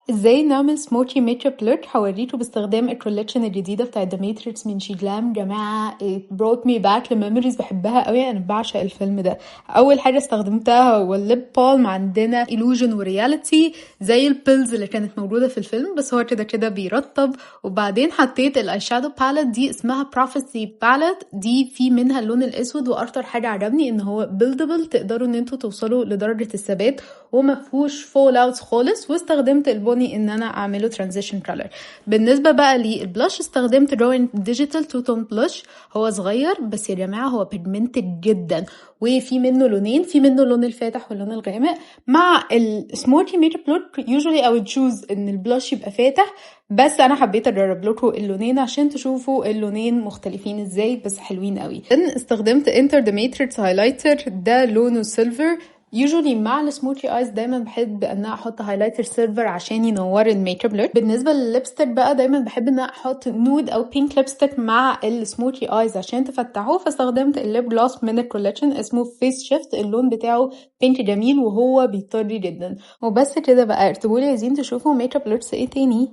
ازاي نعمل smoky makeup look؟ هوريكم باستخدام ال collection الجديدة بتاعت The Matrix من SHEGLAM. جماعة it brought me back ل memories بحبها قوي، انا بعشق الفيلم ده. اول حاجة استخدمتها هو ال lip balm، عندنا illusion و reality زي ال pills اللي كانت موجودة في الفيلم، بس هو كده كده بيرطب. وبعدين حطيت ال eyeshadow palette دي اسمها Prophecy palette، دي في منها اللون الاسود، واكتر حاجة عجبني ان هو buildable، تقدروا ان انتوا توصلوا لدرجة الثبات وما فيهوش fallouts خالص. واستخدمت البني ان انا اعمله transition color. بالنسبة بقى لل blush استخدمت Going Digital two tone blush، هو صغير بس يا جماعة هو pigmented جدا، وفي منه لونين، في منه اللون الفاتح واللون الغامق. مع ال smoky makeup look usually I would choose ان ال blush يبقى فاتح، بس انا حبيت اجرب لكم اللونين عشان تشوفوا اللونين مختلفين ازاي، بس حلوين قوي. استخدمت Enter the Matrix highlighter، ده لونه silver. usually مع ال smoky eyes دايما بحب ان انا احط highlighter silver عشان ينور ال makeup look. بالنسبة للل lipstick بقى دايما بحب ان انا احط nude او pink lipstick مع ال smoky eyes عشان تفتحه، فاستخدمت ال lip gloss من ال collection اسمه Face Shift، اللون بتاعه pink جميل وهو بيطري جدا. وبس كده بقى، اكتبولي عايزين تشوفوا makeup looks ايه تاني.